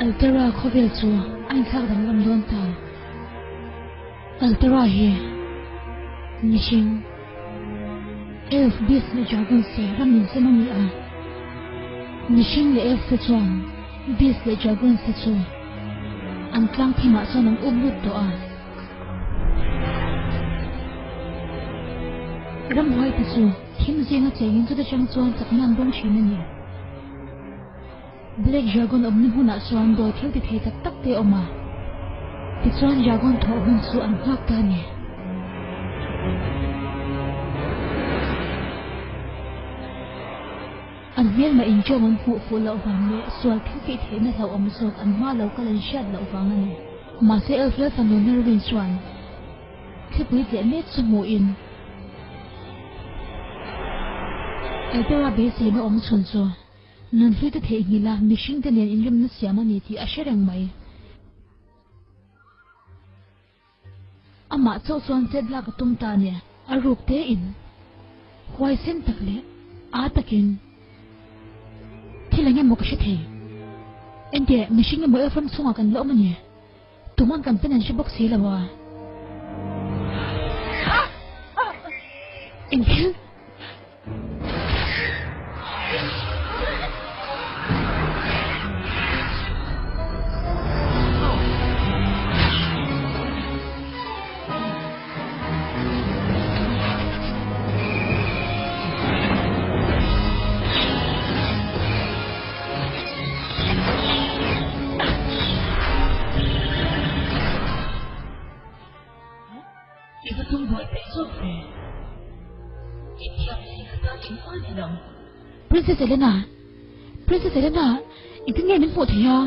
Altera khawvel chu a inthlak danglam dawn ta. Altera hi mihring, elf, beast leh dragons te ram inzawm a ni a. Mihring leh elf te chuan beast leh dragons te chu an tlang thimah chuan an up lut tawh a. Ramhuai te chu thim zinga chengin chuta tang chuan chakna an dawng thin a ni. Black Dragon awmna hmunah chuan dawi thil ti thei tak tak te a awm a, tichuan Dragon thawh hun chu an nghak ta a ni. An hmelmah inṭawm an hmuh fuh loh vang leh sual thil tih theihna hlauhawm zawk an hma lo kal an hriat loh vang a ni. Mahse Elf lal fanu Nerwin chuan thlipui tleh mek chu hmuhin Elpera beiseina awm chhun chu Nunhlui te theihnghilh a, mihring te nen inremna siam a ni tih a hre reng mai. Amah chauh chuan chet lak a tum ta a ni. A ruk te in, huaisen tak leh aa takin thil eng emaw ka hre thei. Enteh, mihring emaw elfram chhungah kan la awm a ni. Tuman kan pen an hre bawk si lo a. Engthil? I va tum buai peih zawk ve. I thiam si ka tan engmah ni lo. Princess Elena! Princess Elena! Engtin nge min hmuh thei a?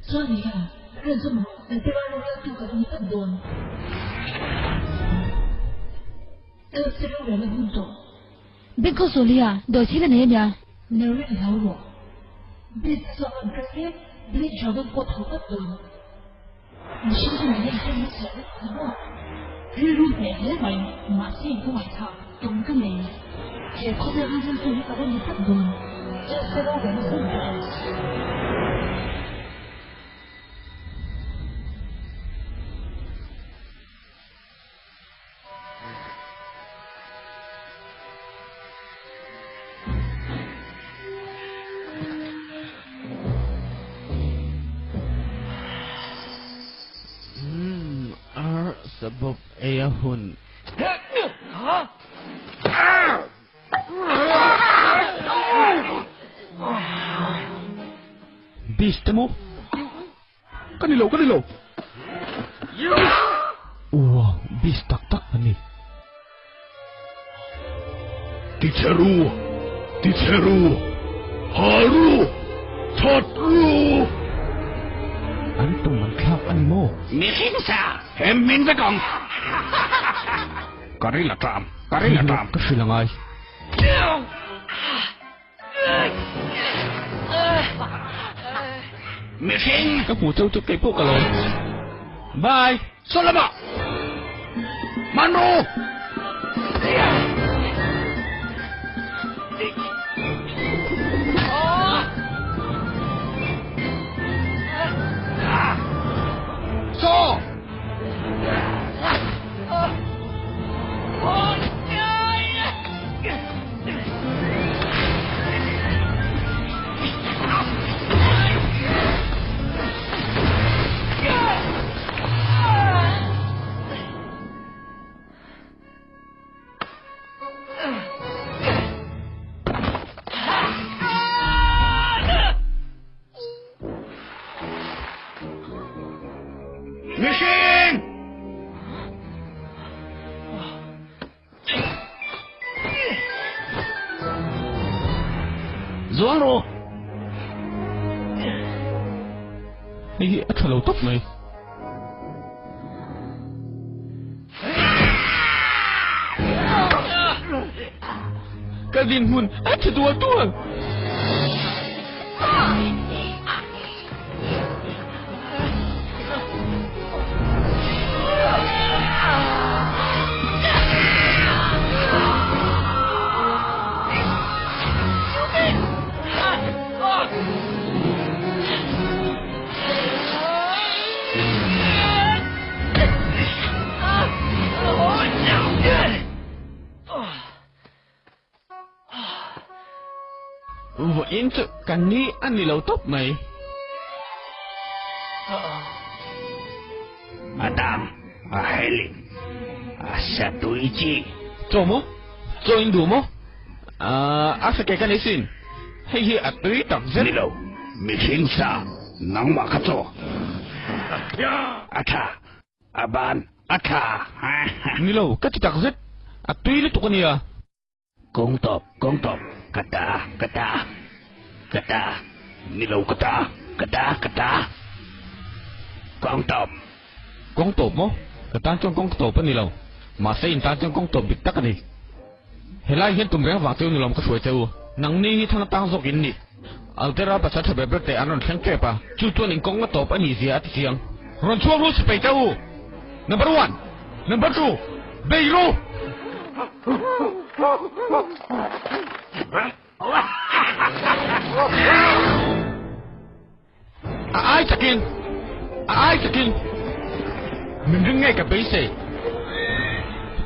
Chuan nia, rawn zawm rawh, Elpera rorel tu ka va ni tak dawn. Elsa rorel a hun tawh. Bengkhaw Zualia, dawi thil a nei a nia. Nerwin hlau rawh. Beast a chuak an kal mek, Black Dragon pawh tho vat dawn. Mihring chu nena inhriat na chhiah vek ang maw? Rilru hneh hle mai, mahse in khawngaih thlak, tum ka nei. He khawvel rilru hi ka va ni tlat dawn. Elsa rorel a hun tawh. Ar sabawp ei a hun. Beast emaw? Ka ni lo, ka ni lo. Wow, beast tak tak a ni. Tichhe ru, tichhe ru, hal ru, that ru. An tum an thlak a ni maw? Mihring sa, hem min vek ang. Ka ril a ṭam, ka ril a ṭam. Ka hrilh angai. Mihring! Ka hmu chauh chu kei pawh ka lawm. Bye! Saw lamah! Manru! Saw! Mihring! Zuang rawh! Hei hi a tha lo tawp mai. Ka dinhmun a tha dual dual. Vawiin chu ka ni a ni lo tawp mai. A dang, a Helen, a sa tui chi. Chaw maw? Chaw in duh maw? A sa ke ka nei sin. Hei hi a tui tak zet. Ni lo, mihring sa, nangmah kha chaw. A tha, a ban, a tha. Ni lo, ka ti tak zet. A tui lutuk a nia. Kawng tawp, kawng tawp, ka ta, ka ta, ka ta, ni lo ka ta, ka ta, ka ta, kawng tawp. Kawng tawp maw? Ka tan chuan kawng tawp a ni lo. Mahse in tan chuan kawng tawp dik tak a ni. Helai hian tum reng vang cheu ni lawm ka hruai che u. Nangni hi thang atang zawk in ni. Altera pasal tha ber ber te an rawn thleng tep a, chu chuan in kawng a tawp a nih zia a ti chiang. Rawn chhuak ru sipai che u! Number one! Number two! Bei ru! A ai takin! A ai takin! Min ring ngei ka beisei.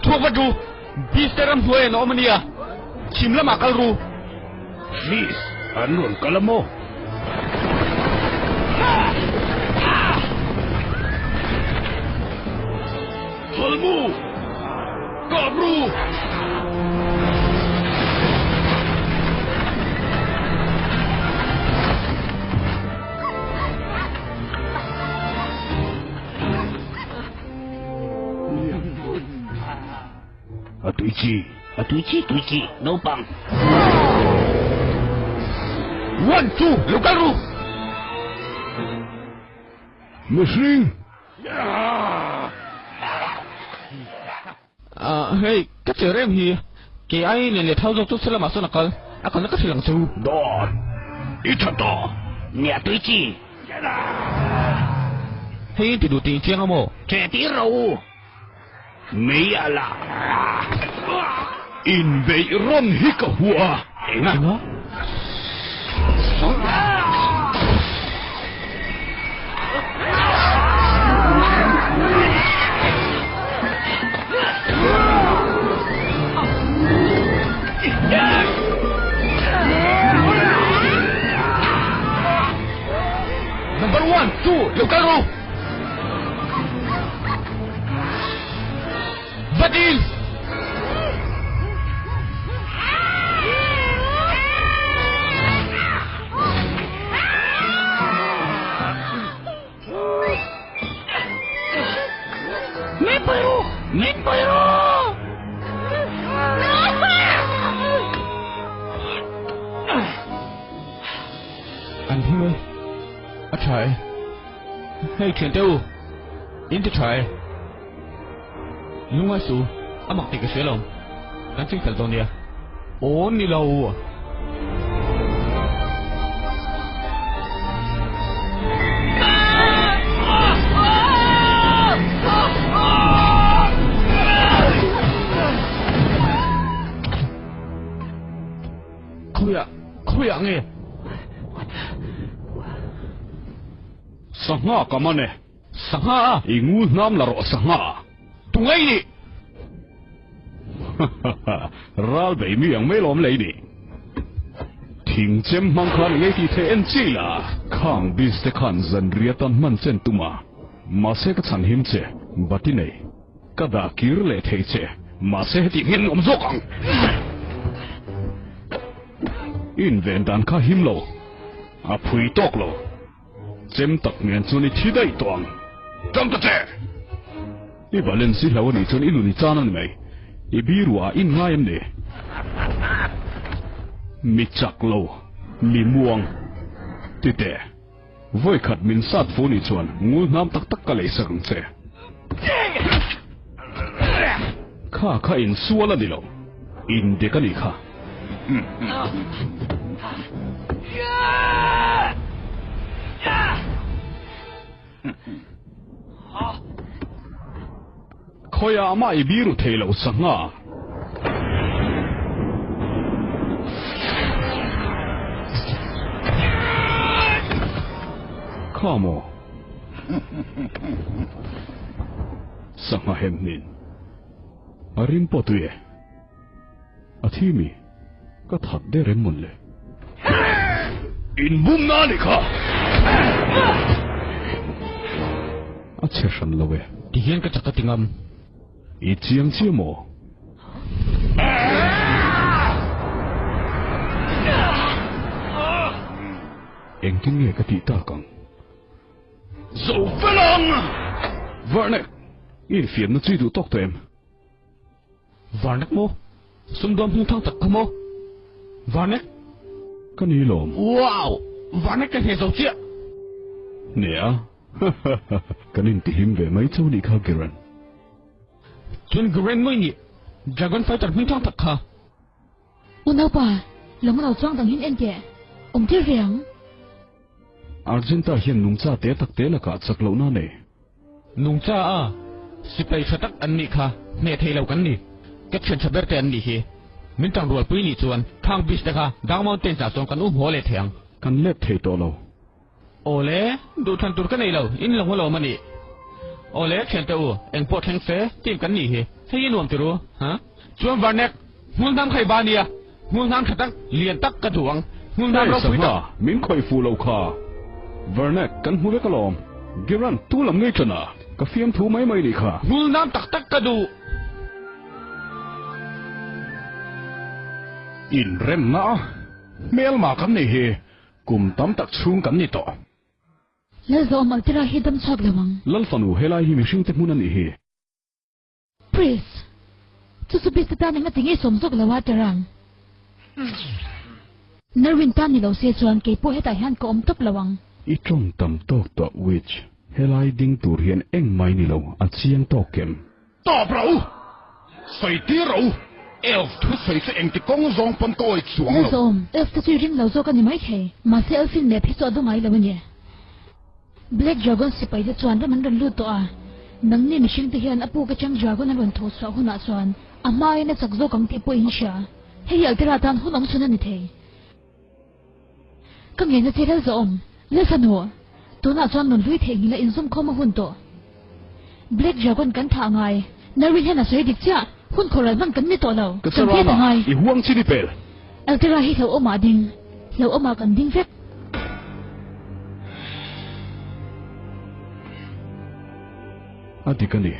Chhuak vat ru! Beast ram hnuai an awm a nia. Chhim lamah kal ru. Beast an rawn kal a maw? Halmu! Kap ru! A tui chi, a tui chi, tui chi, naupang. One, two, lo kal ru! Mihring! Hei, ka che reng hi. Kei ai nen leh thau zawk chu salamah sawn a kal. A kalna ka hrilh ang che u. Dawt! I tha tawh! Nia tui chi! Hei in ti duh tih in chiang a maw? Che tir ro u! Mei a la! Inbeih rawn hi ka hua! Enga? Enga? Number one, two, lo kal ru! Vatin! Min pui ru! Min pui ru! An him e. A tha e. Hei thiante u, in ti tha e. Lungai su, a mak tih ka hria lo. Kan ching fel dawn nia. Aw ni lo. Khawiah, khawiah nge? Sangha ka man e. Sangha a? I ngu hnam la rawh sangha. Tu ngei nih? Ral bei mi ang mai lawm lei nih. Thing chem hmang khan i ngei tih theih en chi la. Khang bis te khan zanriah tan hman chen tum a. Mahse ka chhan him che, bati nei. Ka dah kir leh thei che. Mahse heti hian awm zawk ang. Inven dan kha him lo. A phui tawk lo. Chem tak nen chuan i thi daih tawh ang. Tang ta che! I balance i hlo a nih chuan i nun i chan a ni mai. I biruah in ngai em ni? Mi chak lo, mi muang. Ti teh, vawi khat min sat fu nih chuan ngul hnam tak tak ka lei sak ang che. Kha kha insual a ni lo, indek a nih kha. Khawiah mah i biru thei lo sangha. Kha maw? Sangha hem hnin. A rim pawh tui e. A thi mi? Ka that der em mawn le? Inbumna a nih kha! A chhe hran lo e. Ti hian ka chak a ti ngam. I chiang chiah maw? Engtin nge ka tih tak ang? Zo fel ang! Varnek! I infiamna chu i duh tawk tawh em? Varnek maw? Sumdawn hming thang tak kha maw? Varnek? Ka ni lawm. Wow! Varnek ka hne zo chiah! Hne a? Kan intihlim ve mai chauh nih kha Giran. Chuan Giran maw i nih? Dragon Fighter hming thang tak kha. Unaupa, lawng lo chuang dang hin en teh. Awm tir ve ang. Argenta hian nungcha te tak te lakah chak lohna a nei. Nungcha a sipai tha tak an nih kha hneh thei lo kan ni. Ka thian tha ber te an nih hi. Min tang rualpui nih chuan Thang Beach te kha Dark Mountains ah chuan kan um haw leh thei ang. Kan let thei tawh lo. Awle, duhthlan tur ka nei lo, in lo hmu lo a nih. Awle, thiante u, engpawh thleng se, team kan nih hi. Hei hi nuam tiru, ha? Chuan Varnek, hmul hnam kha i ba nia. Hmul hnam tha tak, lian tak ka duh ang. Hmul hnam Hey, ropui tak. Sangha, min khawih fuh lo kha. Varnek, kan hmu vek alawm. Giran, tu lam ngei ṭan a? Ka fiamthu mai mai nih kha. Hmul hnam tak tak ka duh. Inremna a hmelma kan nih hi kum tam tak chhung kan ni tawh. Lalzawm Altera hi dam chhuak lo ang. Lalfanu, helai hi mihringte hmun a nih hi. Priest, Chu chu Beast tan eng a ti ngei sawm zawk lo a Terang. Nerwin tan ni lo se chuan kei pawh hetah hian ka awm tawp lo ang. I tawng tam tawk tawh Witch, helai ding tur hian eng mai ni lo, a chiang tawk em? Tawp rawh u! Sawi tir rawh u! Elf thu sawi chu engti kawng zawng pawn ka awih chuang lo. Lalzawm, Elf te chu i ring lo zawk a ni maithei, mahse Elfin map hi chu a do ngai lo a ni. Black Dragon sipai te chuan ram an rawn lut tawh a, nangni mihring te hian a puk atang Dragon a rawn tho chhuah hunah chuan a hmain a chak zawk ang tih pawh in hria. Hei hi Altera tan hun awm chhun a ni thei. Ka ngeina che lal zawh awm, lal fanu, tunah chuan rawn hlui theih nghilh a inzawm khawm a hun tawh. Black Dragon kan thah ngai, Narwin hian a sawi dik chiah, hun khawhral hman kan ni tawh lo, Ka kan hriat a charana, ngai. i huang chin i pel. Altera hi hlauhawmah a ding, hlauhawmah kan ding vek. A dik a ni.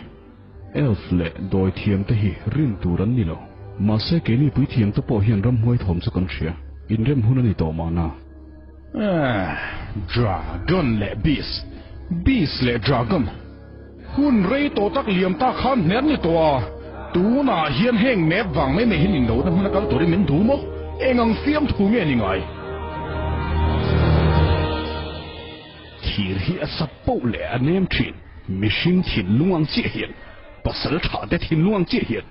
Elf leh dawi thiam te hi rin tur an ni lo. Mahse keini puithiam te pawh hian ramhuai thawm chu kan hria. Inrem hun a ni tawh mahna. Dragon leh Beast, Beast leh Dragon. Hun rei tawh tak liam ta khan hner ni tawh a, tunah hian heng map vang mai mai hian inlohna hmun a kal turin min duh maw? Eng ang fiamthu nge ni ngai? Thir hi a sap poh leh a nem thin, mihring thinlung ang chiah hian, pasal tha te thinlung ang chiah hian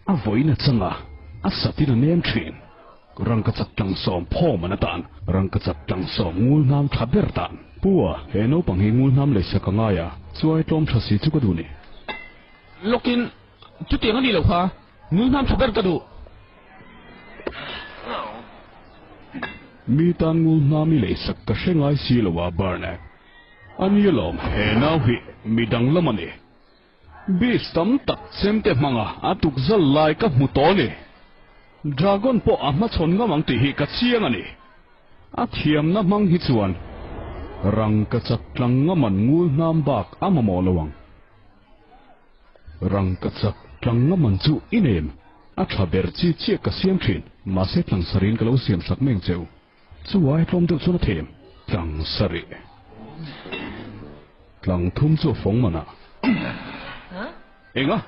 a vawiin a chang a, a satin a nem thin. Rangkachak tlangsawm phawm an atan, rangkachak tlangsawm ngul hnam tha ber tan. Pu a, he naupang hi ngul hnam lei sak a ngai a, chuai tlawm tha si chu ka duh ni. Lawkin, chutiang a nih loh kha, ngul hnam tha ber ka duh. Mi tan ngul hnam i lei sak ka hre ngai si lo a, Barnack. A ni alawm, he nau hi mi danglam a ni. Beast tam tak chemte hmanga a tukzal lai ka hmu tawh a ni. Dragon pawh a hmachhawn ngam ang tih hi ka chiang a ni. A thiamna hmang hi chuan rangkachak tlang ngaman ngul hnam bak a mamawh lo ang. Rangkachak tlang ngaman chu i nem. A tha ber chi chiah ka siam thin, mahse tlang sarin ka lo siam sak meng cheu. Chu ai tlawm deuh chuan a them. Tlang sarih. Tlang thum chu a fawng man a. Enga?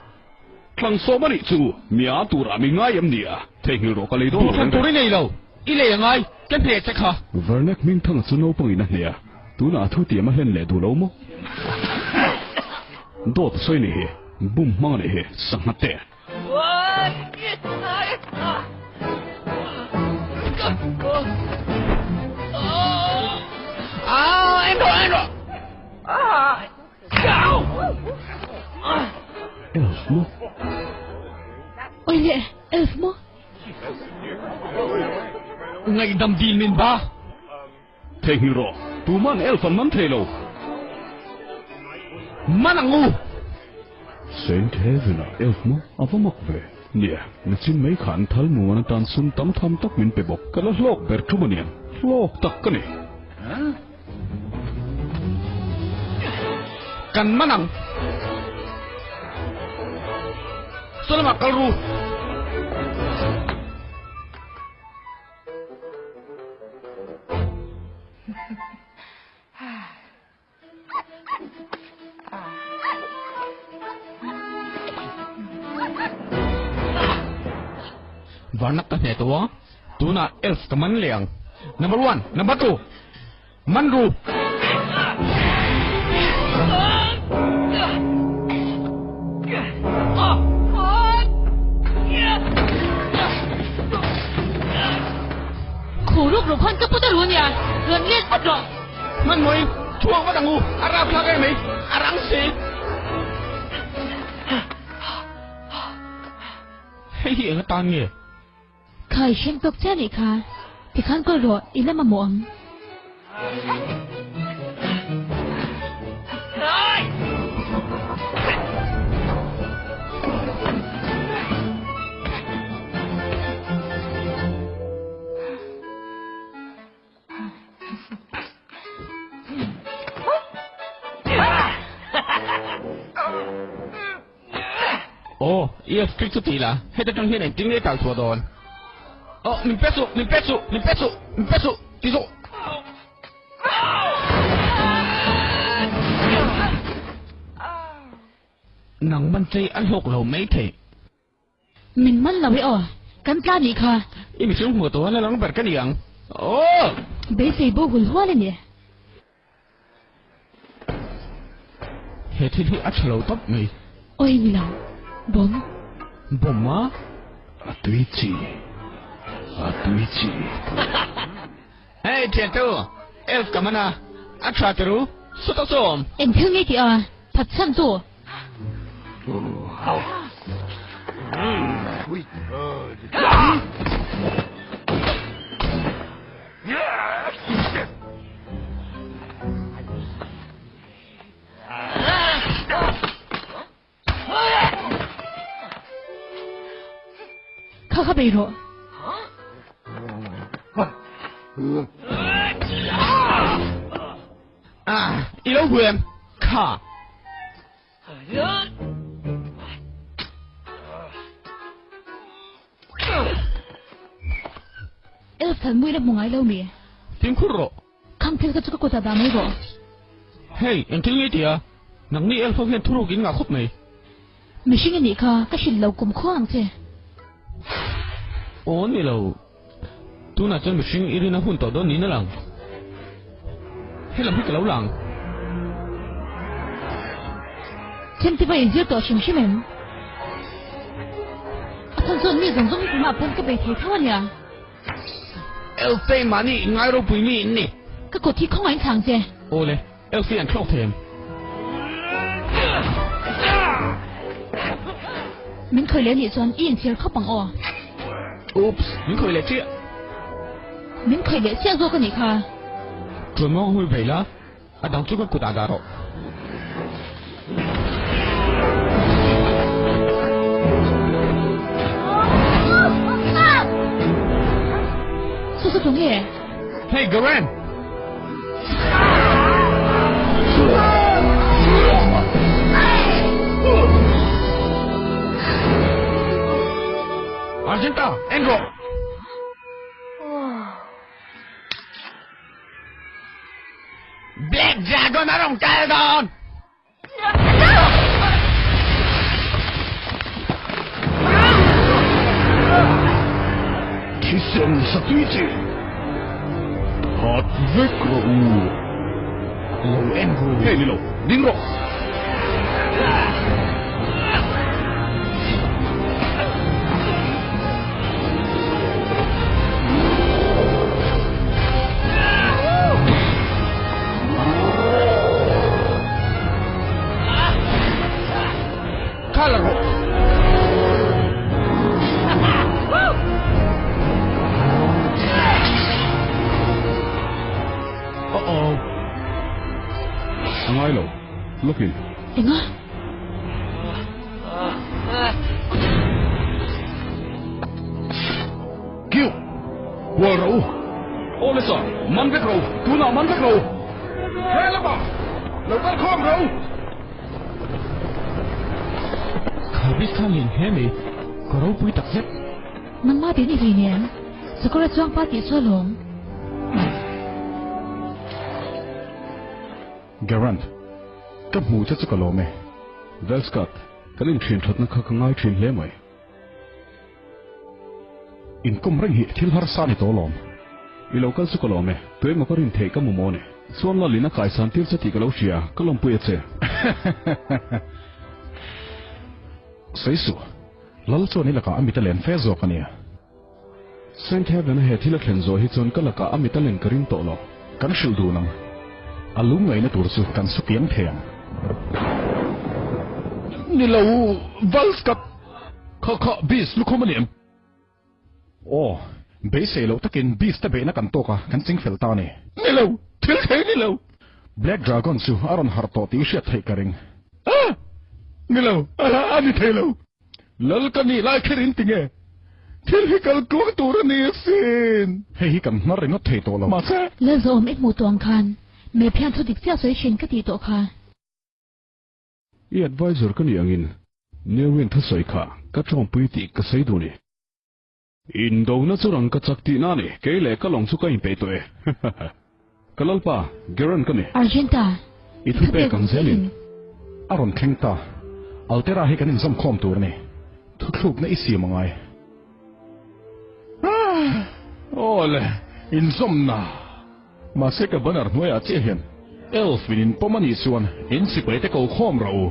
Tlang sawm a nih chu mi a turah mi ngai em ni a? Theihnghilh rawh ka lei dawn lo Duhthlan reng tur reng. i nei lo. I lei a ngai. Ka hneh che kha. Vernek Hmingthanga chu naupangin a hneh a, tunah a thutiam a hlen leh duh lo maw? Dawt a sawi a nih hi. Bum hmang a nih hi. Sangha te. Elf maw? Oi le, elf maw? Ngaihdam dil min ba. Theihnghilh rawh, tuman elf an man thei lo. Man ang u! Saint Heaven-ah elf maw? A va mak ve. Nia, nachin mai khan thal muan atan sum tam tham tak min pe bawk. Ka la hlawk ber tum a niang. Hlawk tak ka ni. Kan man ang. Saw lamah kal ru. Varnak ka hneh tawh a, tunah elf ka man leh ang. Number one, number two, man ru! Khu ruk ruk khan ka put a ru ania, rawn let vat rawh. Hmanhmawhin chhuak vat ang u, a rapthlak em mai, a rang si. Hei hi eng atan nge? Khai hrem tawk che anih kha, tikhan kawl rawh, i la mamawh ang. Aw, i electric chu ti la, heta tang hian engtin nge tal chhuah dawn? Aw, min pe suh, min pe suh, min pe suh, min pe suh, ti suh. Nang man chei a hlawk lo mai thei. Min man lo e aw, kan tla nih kha. I mihring hmuh tawh a la lang ber ka ni ang. Aw! Beisei bo hul hual a ni. He thil hi a tha lo tawp mai. Awi ni lo, bawm. Bawm a? A tui chi, a tui chi. Hei thiantu, elf ka man a, a tha ti ru, sawta sawm. Eng thil nge tih a, phatsan chu. Kha kha bei rawh. Ah, i lo huem. Kha. Elf than mui la hmu ngai lo mi. Fimkhur rawh. Khang thil kha chu ka kutah dah mai rawh. Hei, engthil nge tia? Nangni elf ho hian thuruk in ngah khawp mai. Mihring i nih kha, ka hrilh lo kum khuang ang che. Aw ni lo. Tunah chuan mihring i rin a hun tawh dawn niin a lang. Helam hi ka lo lang. Themte va inzir tawh hrim hrim em? A chhan chuan mi zawng zawng hi tunah pawn ka bei thei tho a nia. Elfei mahni ngai ropui mi in ni. Ka kut hi khawngaih in chhang che. Aw le, Elfei an thlawk thei em? Min khawih leh nih chuan i inchhir khawp ang aw. Oops, min khawih leh chiah. Min khawih leh chiah zawk a nih kha. Chuan mawng hui vei la, a dang chu ka kut ah dah rawh. Chu chu tunge? Hey, Garen! Argenta, en rawh! Black Dragon a rawn kal dawn! Thisen sa tui chi. That vek rawh u. Lo en ru. Hei ni lo, ding rawh. Kha la rawh. Uh-oh. A ngai lo. Lawkin. Enga? Kiu! Hual rawh u. Awle. Lawlesa, man vek ro! Tunah man vek ro! He lamah lo kal khawm ro! Kha bik kha lian hle mai, ka ropui tak zet. Nangmah tih ni hleinem, Sakawra chuangpa tih chu alawm. Garant, ka hmuh che chu ka lawm e. Velskat, kan inthian thatna kha ka ngai thin hle mai. Inkawm reng hi thil harsa ni tawh alawm. I lo kal chu ka lawm e, tuemaw ka rin theih ka hmu maw ni? Chuan Lalin a kaisan tir che tih ka lo hria, ka lawmpui a che. Sawi suh, Lal chuan i lakah a mit a len fe zawk a nia. Saint Heaven a he thil a thlen zawh hi chuan ka lakah a mit a len ka ring tawh lo. Kan hrilh dun ang. A lung ngaihna tur chu kan su piang thei ang. Ni lo, Valskat! Kha kha Beast lukhum a ni em? Aw, beisei loh takin Beast te beihna kan tawk a, kan ching fel ta a ni. Ni lo, thil thei ni lo! Black Dragon chu a rawn harh tawh tih i hriat theih ka ring. Ah! Ni lo, a ni thei lo! Lal ka nih lai kher in ti nge? Thil hi kal tluang tur a ni asin. Hei hi kan hnar ringawt thei tawh lo. Mahse. Lal zawm i hmuh tawh ang khan map hian thu dik chiah sawi thin ka tih tawh kha. I advisor ka nih angin Newin thusawi kha ka tawngpui tih ka sawi duh ni. Indona chu rang ka chak tihna a ni, kei leh ka lawng chu ka inpeih tawh e. Ka lalpa, Gerard ka ni. Argenta, I thu pek ang zelin. A rawn thleng ta. Altera hi kan inzawm khawm tur a ni. Thuthlukna i siam a ngai. Aw le, inzawmna. Mahse ka banner hnuaiah chiah hian Elf in inpawm a nih chuan in sipai te ko khawm rawh u.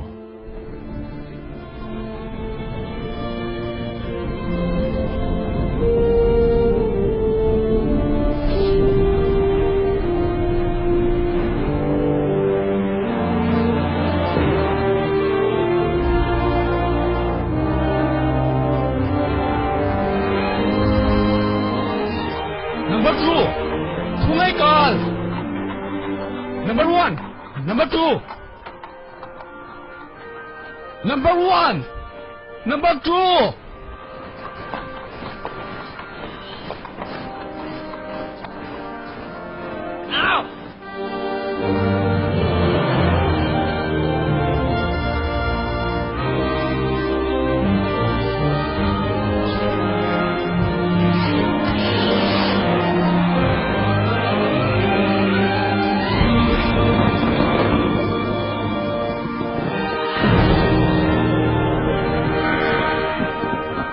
Number 2 Thungai kal Number 1 Number 2 Number 1 Number 2 Ow!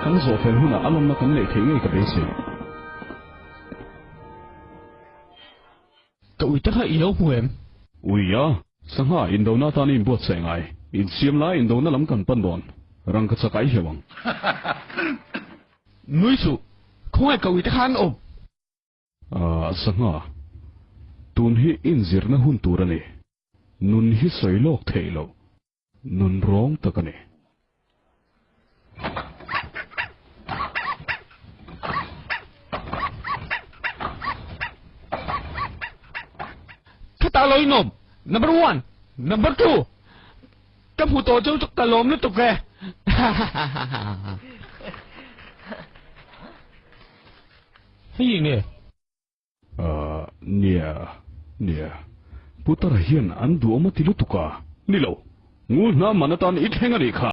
Kan zawh fel hunah a lawmna kan neih theih ngei ka beisei. Ka ui te kha i lo hmu em? Ui a, sangha indona atan i inbuatsaih ngai. Insiam lai indona lam kan pan dawn. Rang ka chak ai hleuh ang. Nui suh, khawngaih ka ui te kha an awm. Ah, sangha. Tun hi inzirna hun tur a ni. Nun hi sawi lawk theih loh. Nun rawng tak a ni. Khata lo inawm, number one, number two, ka hmu tawh chu ka lawm lutuk e. Hei nge? Ahh, nia, nia. Putara hian an duhawm a ti lutuk a. Ni lo, ngu hna man atan i thleng a nih kha.